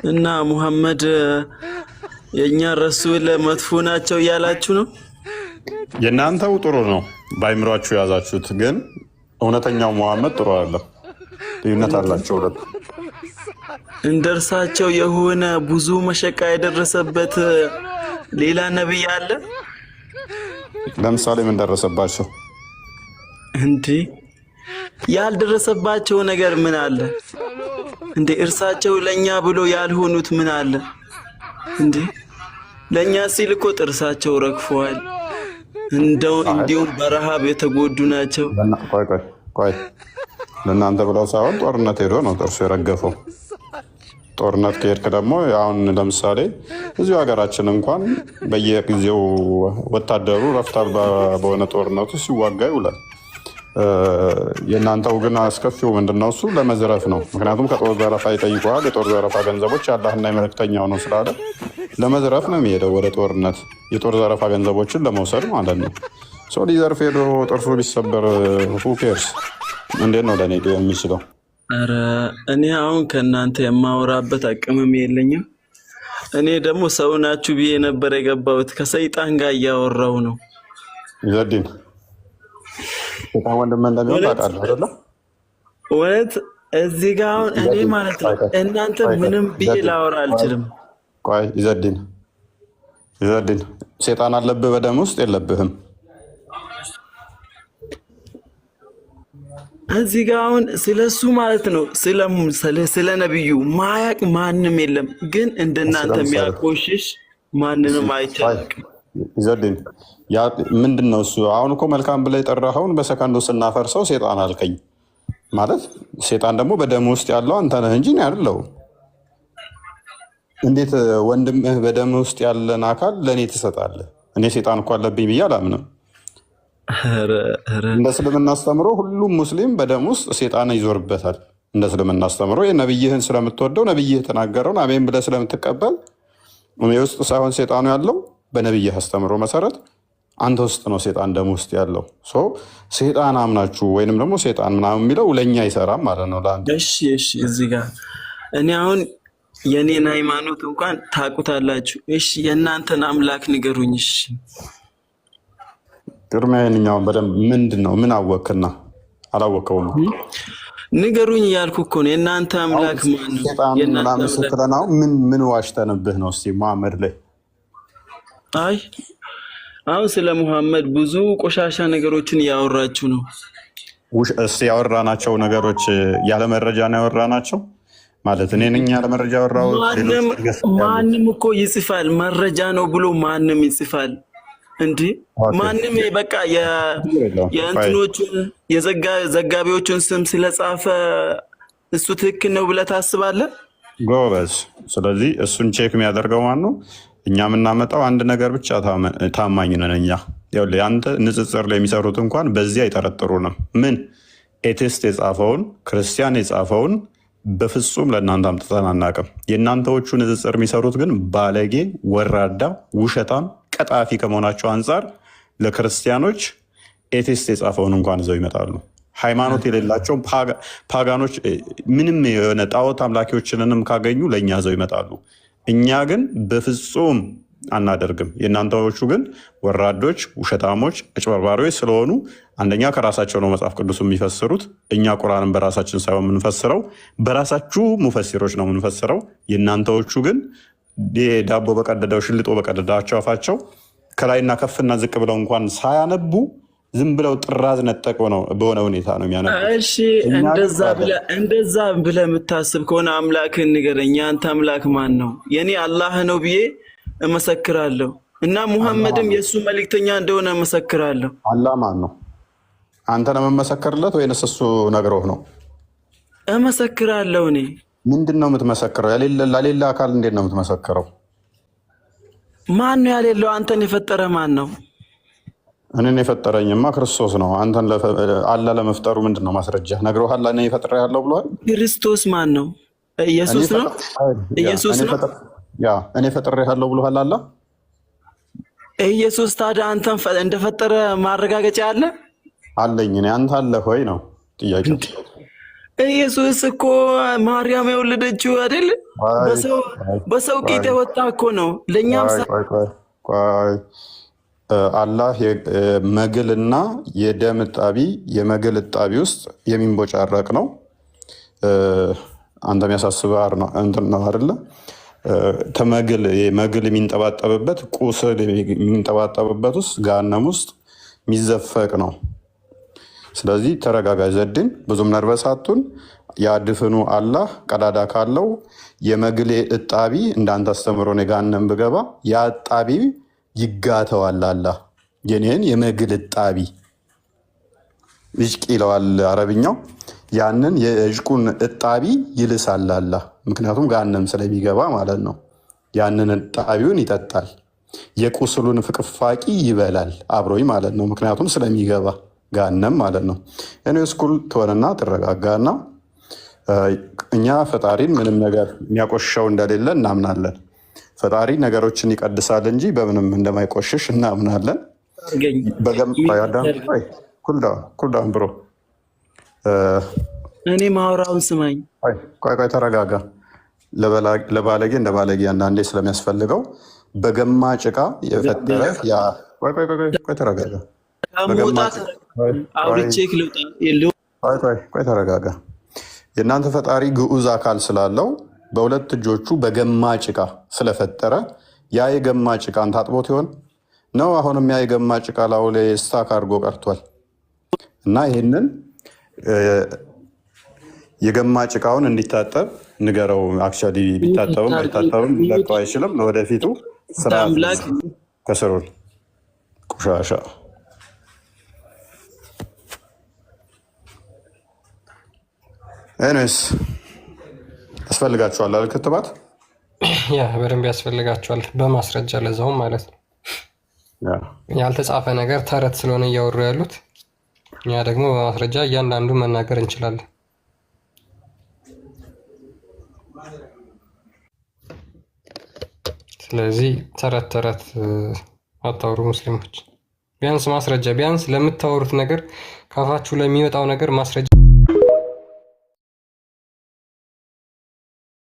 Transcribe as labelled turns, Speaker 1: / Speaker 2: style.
Speaker 1: እና ሙሐመድ የእኛ ረሱል መጥፎ ናቸው እያላችሁ ነው?
Speaker 2: የእናንተው ጥሩ ነው በአይምሯችሁ የያዛችሁት፣ ግን እውነተኛው መሐመድ ጥሩ አይደለም። ልዩነት አላቸው ሁለቱ።
Speaker 1: እንደ እርሳቸው የሆነ ብዙ መሸቃ የደረሰበት ሌላ ነቢይ አለ?
Speaker 2: ለምሳሌ ምን ደረሰባቸው?
Speaker 1: እንዲህ ያልደረሰባቸው ነገር ምን አለ እንዴ? እርሳቸው ለኛ ብሎ ያልሆኑት ምን አለ እንዴ? ለኛ ሲል እኮ ጥርሳቸው ረግፈዋል። እንደው እንዲሁም በረሃብ የተጎዱ ናቸው።
Speaker 2: ቆይ ቆይ ቆይ፣ ለእናንተ ብለው ሳይሆን ጦርነት ሄዶ ነው ጥርሱ የረገፈው። ጦርነት ከሄድክ ደግሞ አሁን ለምሳሌ እዚሁ ሀገራችን እንኳን በየጊዜው ወታደሩ ረፍት አልባ በሆነ ጦርነቱ ሲዋጋ ይውላል። የእናንተው ግን አስከፊው ምንድነው? እሱ ለመዝረፍ ነው። ምክንያቱም ከጦር ዘረፋ ይጠይቀዋል። የጦር ዘረፋ ገንዘቦች የአላህና የመልእክተኛው ነው ስላለ ለመዝረፍ ነው የሚሄደው ወደ ጦርነት፣ የጦር ዘረፋ ገንዘቦችን ለመውሰድ ማለት ነው። ሰው ሊዘርፍ ሄዶ ጥርሱ ቢሰበር who cares? እንዴት ነው ለእኔ ሊሆን የሚችለው?
Speaker 1: ኧረ እኔ አሁን ከእናንተ የማወራበት አቅምም የለኝም። እኔ ደግሞ ሰው ናችሁ ብዬ ነበር የገባሁት። ከሰይጣን ጋር እያወራው ነው።
Speaker 2: ዘዲን በጣም ወንድምህ እንደሚሆን ታውቃለህ አይደለ?
Speaker 1: እውነት እዚህ ጋር አሁን እኔ ማለት ነው እናንተ ምንም ብዬ ላወራ አልችልም።
Speaker 2: ቆይ ይዘዲን ይዘዲን፣ ሴጣን አለብህ በደም ውስጥ የለብህም?
Speaker 1: እዚህ ጋር አሁን ስለ እሱ ማለት ነው ስለ ነቢዩ ማያቅ ማንም የለም። ግን እንደናንተ የሚያቆሽሽ ማንንም አይቻልም።
Speaker 2: ይዘዲን ምንድን ነው እሱ? አሁን እኮ መልካም ብለህ የጠራኸውን በሰከንዱ ስናፈርሰው ሴጣን አልከኝ ማለት፣ ሴጣን ደግሞ በደም ውስጥ ያለው አንተ ነህ እንጂ እኔ አይደለሁም። እንዴት ወንድምህ በደም ውስጥ ያለን አካል ለእኔ ትሰጣለህ? እኔ ሴጣን እኮ አለብኝ ብዬ አላምንም። እንደ እስልምና አስተምሮ ሁሉም ሙስሊም በደም ውስጥ ሴጣን ይዞርበታል። እንደ እስልምና አስተምሮ ነብይህን ስለምትወደው ነብይህ የተናገረውን አሜን ብለህ ስለምትቀበል የውስጥ ሳይሆን ሴጣኑ ያለው በነብይህ አስተምሮ መሰረት አንተ ውስጥ ነው ሴጣን ደም ውስጥ ያለው። ሴጣን አምናችሁ ወይንም ደግሞ ሴጣን ምናምን የሚለው ለእኛ አይሰራም ማለት ነው ለአንተ።
Speaker 1: እሺ እሺ፣ እዚህ ጋር እኔ አሁን የኔን ሃይማኖት እንኳን ታውቁታላችሁ። እሺ የእናንተን አምላክ ንገሩኝ። እሺ
Speaker 2: ቅድሚያ ይኸኛውን በደንብ ምንድን ነው ምን አወክና? አላወቀውም።
Speaker 1: ንገሩኝ እያልኩ እኮ ነው። የእናንተ አምላክ ማን ነው?
Speaker 2: ሴጣን
Speaker 1: የእናንተ
Speaker 2: ምናምን
Speaker 1: አምላክ
Speaker 2: ስትለን አሁን ምን ምን ዋሽተንብህ ነው? እስኪ መሐመድ ላይ
Speaker 1: አይ አሁን ስለ ሙሐመድ ብዙ ቆሻሻ ነገሮችን እያወራችሁ ነው።
Speaker 2: እስኪ ያወራናቸው ነገሮች ያለ መረጃ ነው ያወራናቸው ማለት እኔ ነኝ ያለ መረጃ ያወራሁት? ሌሎች
Speaker 1: ማንም
Speaker 2: ገስ ያሉት
Speaker 1: ማንም እኮ ይጽፋል፣ መረጃ ነው ብሎ ማንም ይጽፋል። እንዲህ ማንም በቃ
Speaker 2: ችግር የለውም። ቆይ
Speaker 1: የእንትኖቹን የዘጋቢዎቹን ስም ስለጻፈ እሱ ትክክል ነው ብለህ ታስባለህ?
Speaker 2: ጎበዝ። ስለዚህ እሱን check የሚያደርገው ማን ነው? እኛ የምናመጣው አንድ ነገር ብቻ ታማኝ ነን እኛ። ይኸውልህ የአንተ ንጽጽር ላይ የሚሰሩት እንኳን በዚህ አይጠረጥሩንም። ምን atheist የጻፈውን ክርስቲያን የጻፈውን በፍጹም ለእናንተ አምጥተን አናውቅም። የእናንተዎቹ ንጽጽር የሚሰሩት ግን ባለጌ፣ ወራዳ፣ ውሸታም፣ ቀጣፊ ከመሆናቸው አንጻር ለክርስቲያኖች atheist የጻፈውን እንኳን ይዘው ይመጣሉ። ሃይማኖት የሌላቸው pagan ኦች ምንም የሆነ ጣዖት አምላኪዎችንንም ካገኙ ለእኛ ይዘው ይመጣሉ። እኛ ግን በፍጹም አናደርግም። የእናንተዎቹ ግን ወራዶች፣ ውሸታሞች፣ አጭበርባሪዎች ስለሆኑ አንደኛ ከራሳቸው ነው መጽሐፍ ቅዱስ የሚፈስሩት። እኛ ቁርአንን በራሳችን ሳይሆን የምንፈስረው በራሳችሁ ሙፈሲሮች ነው የምንፈስረው። የእናንተዎቹ ግን ዳቦ በቀደደው ሽልጦ በቀደዳቸው አፋቸው ከላይና ከፍና ዝቅ ብለው እንኳን ሳያነቡ ዝም ብለው ጥራዝ ነጠቅ በሆነ ሁኔታ ነው የሚያነቡት።
Speaker 1: እሺ
Speaker 2: እኛ ግን
Speaker 1: እንደዛ ብለህ እንደዛ ብለህ የምታስብ ከሆነ አምላክህን ንገረኝ። የአንተ አምላክ ማን ነው? የኔ አላህ ነው ብዬ እመሰክራለሁ እና
Speaker 2: አላህ
Speaker 1: ሙሐመድም
Speaker 2: ማን ነው?
Speaker 1: የእሱ መልእክተኛ እንደሆነ እመሰክራለሁ።
Speaker 2: አላህ ማን ነው? አንተ ነው የምመሰክርለት ወይንስ እሱ ነግሮህ ነው?
Speaker 1: እመሰክራለሁ። እኔ
Speaker 2: ምንድን ነው የምትመሰክረው? ለሌለ አካል እንዴት ነው የምትመሰክረው?
Speaker 1: ማን ነው ያሌለው? አንተን የፈጠረ ማን ነው?
Speaker 2: እኔን የፈጠረኝማ ክርስቶስ ነው። አንተን አላህ ለመፍጠሩ ምንድን ነው ማስረጃ? ነግሮሃል? እኔ ፈጥሬሃለሁ ብሎሃል?
Speaker 1: ክርስቶስ ማን ነው?
Speaker 2: እኔ
Speaker 1: ኢየሱስ ነው። ኢየሱስ ነው።
Speaker 2: እኔ ፈጥሬሃለሁ ብሎሃል አላህ?
Speaker 1: ኢየሱስ ታዲያ አንተን እንደፈጠረ ማረጋገጫ አለ?
Speaker 2: አለኝ። እኔ አንተ አለህ ወይ ነው ጥያቄው።
Speaker 1: ኢየሱስ እኮ ማርያም የወለደችው አይደል?
Speaker 2: ቆይ
Speaker 1: በሰው
Speaker 2: ቆይ
Speaker 1: በሰው ቂጥ
Speaker 2: ቆይ
Speaker 1: የወጣ እኮ ነው። ለእኛም
Speaker 2: ቆይ ቆይ ቆይ ቆይ አላህ መግልና የደም እጣቢ የመግል እጣቢ ውስጥ የሚንቦጫረቅ ነው። አንተ የሚያሳስብህ ነው እንትን ነው አይደለ? ተመግል መግል የሚንጠባጠብበት ቁስል የሚንጠባጠብበት ውስጥ ገሃነም ውስጥ የሚዘፈቅ ነው። ስለዚህ ተረጋጋ ዘድን፣ ብዙም nervous አትሁን። ያድፍኑ አላህ ቀዳዳ ካለው የመግሌ እጣቢ እንዳንተ አስተምሮን የገሃነም ብገባ ያ እጣቢ ይጋተዋል። አላህ የኔን የመግል እጣቢ እጅቅ ይለዋል አረብኛው። ያንን የእጅቁን እጣቢ ይልሳል አላህ። ምክንያቱም ገሃነም ስለሚገባ ማለት ነው። ያንን እጣቢውን ይጠጣል። የቁስሉን ፍቅፋቂ ይበላል አብሮኝ ማለት ነው። ምክንያቱም ስለሚገባ ገሃነም ማለት ነው። Anyways cool ትሆንና ትረጋጋና እኛ ፈጣሪን ምንም ነገር የሚያቆሽሸው እንደሌለ እናምናለን። ፈጣሪ ነገሮችን ይቀድሳል እንጂ በምንም እንደማይቆሽሽ እናምናለን።
Speaker 1: አድርገኝ።
Speaker 2: ቆይ አዳም፣ ቆይ፣ cool down, cool down bro።
Speaker 1: እኔ ማውራውን ስማኝ።
Speaker 2: ቆይ ቆይ ቆይ፣ ተረጋጋ። ለባለጌ እንደ ባለጌ አንዳንዴ ስለሚያስፈልገው በገማ ጭቃ የፈጠረ ያ ቆይ ቆይ ቆይ ቆይ ተረጋጋ። በገማ
Speaker 1: ከመውጣት
Speaker 2: ጭቃ ቆይ ቆይ
Speaker 1: አውርቼ ልውጣ።
Speaker 2: ቆይ ቆይ ቆይ ተረጋጋ። የእናንተ ፈጣሪ ግዑዝ አካል ስላለው በሁለት እጆቹ በገማ ጭቃ ስለፈጠረ ያ የገማ ጭቃን ታጥቦት ይሆን ነው? አሁንም ያ የገማ ጭቃ ላዩ ላይ stuck አድርጎ ቀርቷል። እና ይህንን የገማ ጭቃውን እንዲታጠብ ንገረው። Actually ቢታጠብም ባይታጠብም ሊለቀው አይችልም። ለወደፊቱ ስርዓት
Speaker 1: አምላክ
Speaker 2: ከስሩን ቆሻሻ። Anyways ያስፈልጋችኋል አይደል ክትባት?
Speaker 3: Yeah፣ በደንብ ያስፈልጋቸዋል። በማስረጃ ለዛውም ማለት ነው። ያልተጻፈ ነገር ተረት ስለሆነ እያወሩ ያሉት፣ እኛ ደግሞ በማስረጃ እያንዳንዱ መናገር እንችላለን። ስለዚህ ተረት ተረት አታውሩ ሙስሊሞች። ቢያንስ ማስረጃ፣ ቢያንስ ለምታወሩት ነገር ካፋችሁ ለሚወጣው ነገር ማስረጃ።